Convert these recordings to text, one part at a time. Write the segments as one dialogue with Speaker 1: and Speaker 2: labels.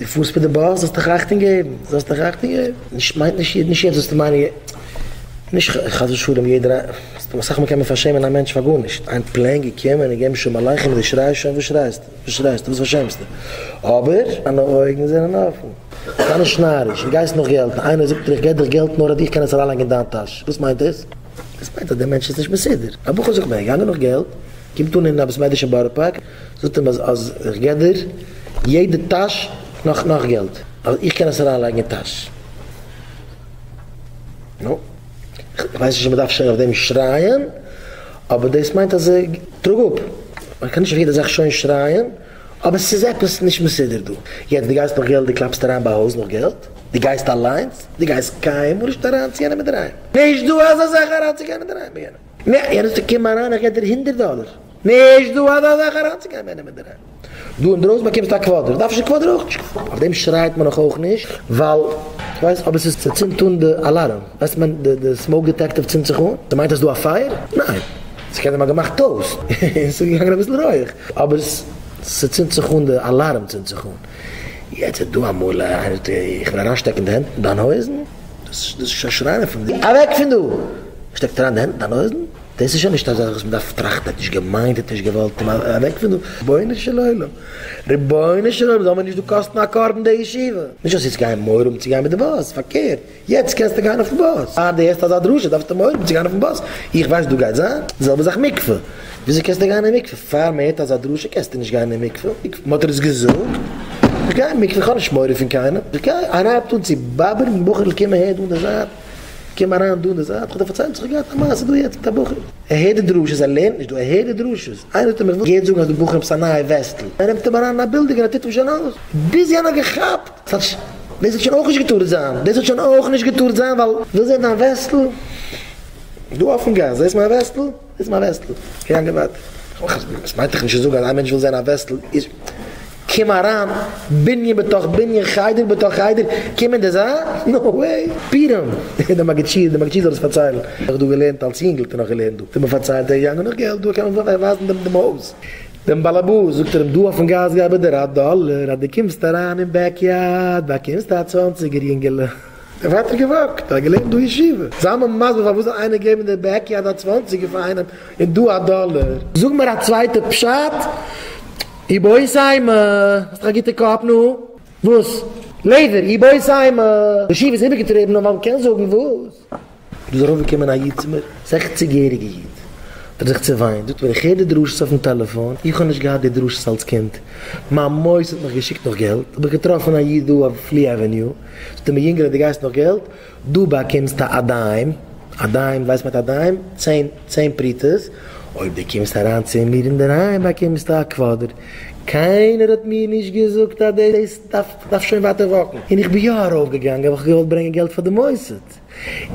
Speaker 1: דו פארסט מיט די באס זאלסט דיך אכטונג געבן, זאלסט דיך אכטונג געבן, נישט מיינט נישט נישט יעצט זאלסטו מיינען נישט חס ושלום יעדער אסאך מאל קען מען פארשעמען א מענטש פאר גארנישט, איין plane געקומען און געבן שלום עליכם און דו שרייסט שוין, וואס שרייסטו? וואס שרייסטו? וואס פארשעמסטו? אבער דיינע אויגן זענען אפן, זיי נישט נאריש, דו גייסט נאך געלט, איינער זאגט דיר איך געב דיך געלט נאר אז איך קען עס אריינלייגן אין דיין טאש, וואס מיינט דאס? דאס מיינט אז דער מענטש איז נישט מסודר, א בחור זאגט מיר געגאנגען נאך געלט, קומט אן אין א בית מדרש אין בארא פארק, זאגט אים אז אז איך געב דיר יעדע טאש נאך נאך געלט, אז איך קען עס אריין לייגן אין טאש. נו, כ'ווייס נישט אויב מ'דארף שוין אויף דעם שרייען, אבער דאס מיינט אז טראג אפ. מען קען נישט אויף יעדע זאך שוין שרייען, אבער ס'איז עפעס נישט מסודר דא. יעצט דו גייסט נאך געלט, דו קלאפסט אריין ביי א הויז נאך געלט, דו גייסט אליינס, דו גייסט קיינמאל נישט אריין צו יענעם אינדערהיים. נישט דא אזא זאך אריינצוגיין אינדערהיים ביי יענעם. נע, יענער זאגט קום אריין איך געב דיר הונדערט דאלער. נישט דא אזא זאך אריינצוגיין ביי יענעם אינדערהיים. דא אינדרויסן באקומסטו א קוואדער, דארף נישט די קוואדער אויך נישט. אויף דעם שרייט מען נאך אויך נישט, ווייל כ'ווייס אבער ס'איז ס'צינדט אן די alarm, ווייסט מען די די smoke detector צינדט זיך אן, ס'מיינט אז ס'דא א פייער? ניין, ס'קען זיין מ'האט געמאכט toast און ס'איז געגאנגען אביסל רויעך, אבער ס'צינדט זיך אן די alarm צינדט זיך אן. יעצט איז דא אמאל איינער זאגט איך וויל אריינשטעקן די הענט אין דיין הויזן, דאס איז שוין שרייען פון די אוועק פון דא! שטעקט אריין די הענט אין דיין הויזן? דאס איז שוין נישט א זאך וואס מען דארף טראכטן, ער האט נישט געמיינט, ער האט נישט געוואלט, אוועק פון דא, רבונו של עולם, רבונו של עולם, זאל מיר נישט דא קאסטן א קרבן די ישיבה. נישט אז יעצט גיי מורא האבן צו גיין מיט די באס, פארקערט, יעצט קענסטו גיין אויפן באס, פאר דו הערסט אזא דרשה דארפסטו מורא האבן צו גיין אויפן באס, איך ווייס דא גייט זיין די זעלבע זאך מקווה, וויאזוי קענסטו גיין אין מקווה, פאר מען הערט אזא דרשה קענסטו נישט גיין אין מקווה, מען האט דיר עס געזאגט, איך גיי אין מקווה, איך האב נישט מורא פון קיינעם, איך גיי, איינער הייבט אן צו באבערן, בחור'ל קום אהער דא אין די זייט. קום אריין דא אין די זייט, כ'האב דיר פארציילט וואס כ'האב געהאט א מעשה דא יעצט מיט א בחור, ער הערט די דרשות, ער לערנט נישט דא, ער הערט די דרשות, איינער האט אים געהערט זאגן אז די בחור עפעס א נייע וועסטל, ער נעמט אים אריין אין א בילדינג און ער טוט אים שוין אויס, ביז יענער האט געכאפט, ס'האט דאס האט שוין אויך נישט געטארט זיין, דאס האט שוין אויך נישט געטארט זיין ווייל וויל זען דיין וועסטל, דא אויפן גאס, זעסט מיין וועסטל? דאס איז מיין וועסטל. געגאנגען ווייטער. עס מיינט דאך נישט צו זאגן אז איין מענטש וויל זען א וועסטל איז קום אריין בנין בתוך בנין חדר בתוך חדר קום אין די זייט no way פירם די מגיד שיעור די מגיד שיעור זאל עס פארציילן איך האב דא געלערנט אלס יונגל האט ער נאך געלערנט דא האט ער מיר פארציילט ער איז געגאנגען נאך געלט דא קען מען ווייזן דעם דעם הויז דעם באלעבאס זאגט ער אים דא אויפן גאס געב איך דיר א דאלער אז דו קומסט אריין אין backyard באקומסטו א צוואנציגער יונגעלע. ער ווייטער געוואקט, ער האט געלערנט דא ישיבה. זיי מיר מסביר פארוואס זאל איינער געבן די backyard א צוואנציגער פאר איינעם און דא א דאלער? זאג מיר א צווייטע פשט. איבעית אימא, האסט דאך א גוטע קאפ, נו? וואס? לעדער, איבעית אימא. די ישיבה איז איבערגעטריבן, נאר מ'קען זאגן וואס? דא איז ארויפגעקומען א איד צו מיר, זעכציג יעריגע איד, האט ער זיך צעוויינט, זאגט מיר איך הער די דרשות אויפן טעלעפאן, איך האב נישט געהאט די דרשות אלס קינד, מיין מוסד האט מיך געשיקט נאך געלט, האב איך געטראפן א איד דא אויף לי עוועניו, זאגט ער מיר יונגעלע דו גייסט נאך געלט, דא באקומסטו א dime, א dime, ווייסט מיינט א dime? צען, צען פרוטות, אויב דו קומסט אריין צו מיר אינדערהיים באקומסטו א קוואדער, קיינער האט מיר נישט געזאגט אז דאס דארף שוין ווייטער וואקן, און איך בין יא ארויפגעגאנגען ווייל איך האב געוואלט ברענגען געלט פאר די מוסד.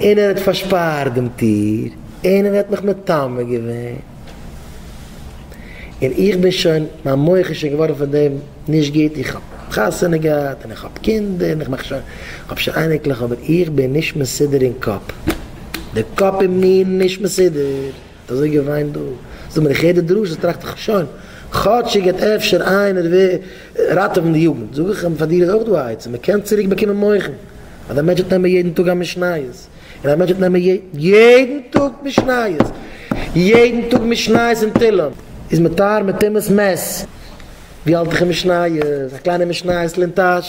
Speaker 1: און ער האט פארשפארט דעם טיר, און ער האט מיך מטמא געווען, און איך בין שוין, מיין מח איז שוין געווארן פון דעם נישט גוט, איך האב חתונה געהאט, און איך האב קינדער, און איך מאך שוין, איך האב שוין אייניקלעך, אבער איך בין נישט מסודר אין קאפ, די קאפ איז מיר נישט מסודר. האט אזוי געוויינט דא, זאג מיר איך הער די דרשות טראכט איך שוין, כאטשיג גייט אפשר איינער ווער ראטעווען די יוגנט, זאג איך אים פאר דיר איז אויך דא א עצה, מען קען צוריק באקומען מוחין, אז א מענטש וועט נעמען יעדן טאג א משניות, און א מענטש וועט נעמען יעדן טאג משניות, יעדן טאג משניות און תהלים, איז מטהר מטומאת מת, ווי האלט איך אין משניות, א קליינע משניות אין טאש.